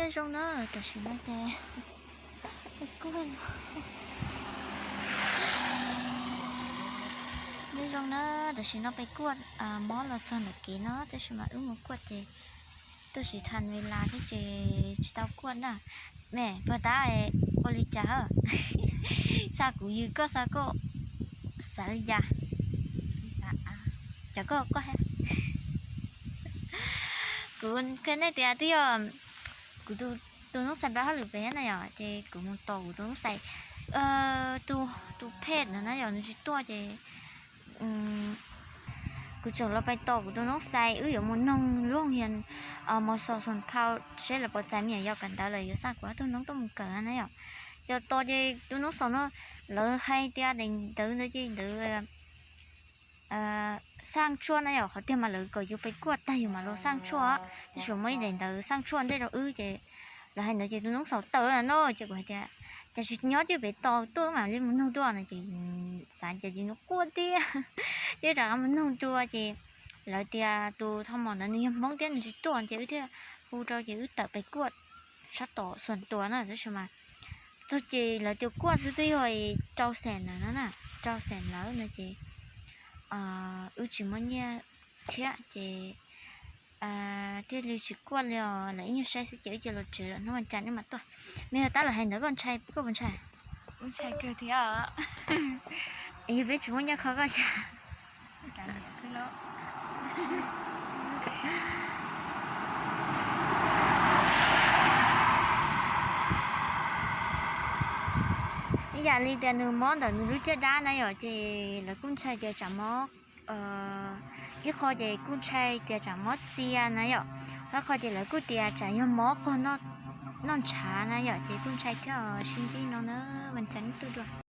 Zoo na, tam sim no ces peb kuaj. Nyob zoo na, tam sim no peb kuaj mob los txog ntawm kev no, tab sis mas wb mus kuaj ces tuaj tsis tau ves las thiab ces tsis tau kuaj na. Me pog tab, ua li cas? Xa kuv yws koj xa koj, xav li cas? Cas koj, koj, kuv qhia nej tias twb yog kuv tus, tus noob xais npab hauj lwm pem na yom, ces kuv mus tos kuv tus noob xais, tus, tus phem no na yom, nws tsis tuaj ces kuv tseem los pais tos kuv tus noob xais, wb yuav mus noog lub hoo yas mos xos xos phau seb lawv puas txais me nyuam yaus kawm ntawv, lawv yuav xa kuv ob tug noob tuaj mus kawm na yom. Yog tos ces tus noob xaus no lawv hais tias daim ntawv ntawd ces ntawd xaj tshuaj na yom, qhov tiag mas lawv kom yus pais kuaj tag yus mam los xaj tshuaj, tab sis muaj ib daim ntawv xaj tshuaj ntej rau wb ces lawv hais ntawd ces tus noob xaus tawm no ces kuv hais tias cas tsis nyob ces pem tos tuaj mam li mus noog dua no ces xav cas ces nws quaj thiab ces rov qab mus noog dua ces lawv tias tus thauj mos ntawd nws yog Hmoob thiab nws tsis tuaj ces wb thiaj hu rau ces wb tawm pais kuaj sab tom xuas tuas na, tab sis mas txog ces lawv tias kuaj xwb twb yog rau xees ntawd no na, rau xees lawm no ces wb tsis muaj nyiaj thiab ces thiaj li tsis kuaj li os, lawv ib nyuag saib xwb ces wb cia los tsev lawm, hnub vas cas nej mam tuaj. Me yog tab lawv hais ntawd koj ntshai, koj puas ntshai? Ntshai kawg thiab. Yog peb tsis muaj nyiaj kho koj ntshai. Ib yam li tias nws mob ntawm nws lub caj dab na yom, ces lawv kuj ntshai tias tsam mob, ib qho ces kuj ntshai tias tsam mob txia na yom, ib qho ces lawv kuj tias tsam yog mob qog noj ntshav na yom, ces kuj ntshai thiab. Sib ntsib no na, vas cas nej tuaj dua.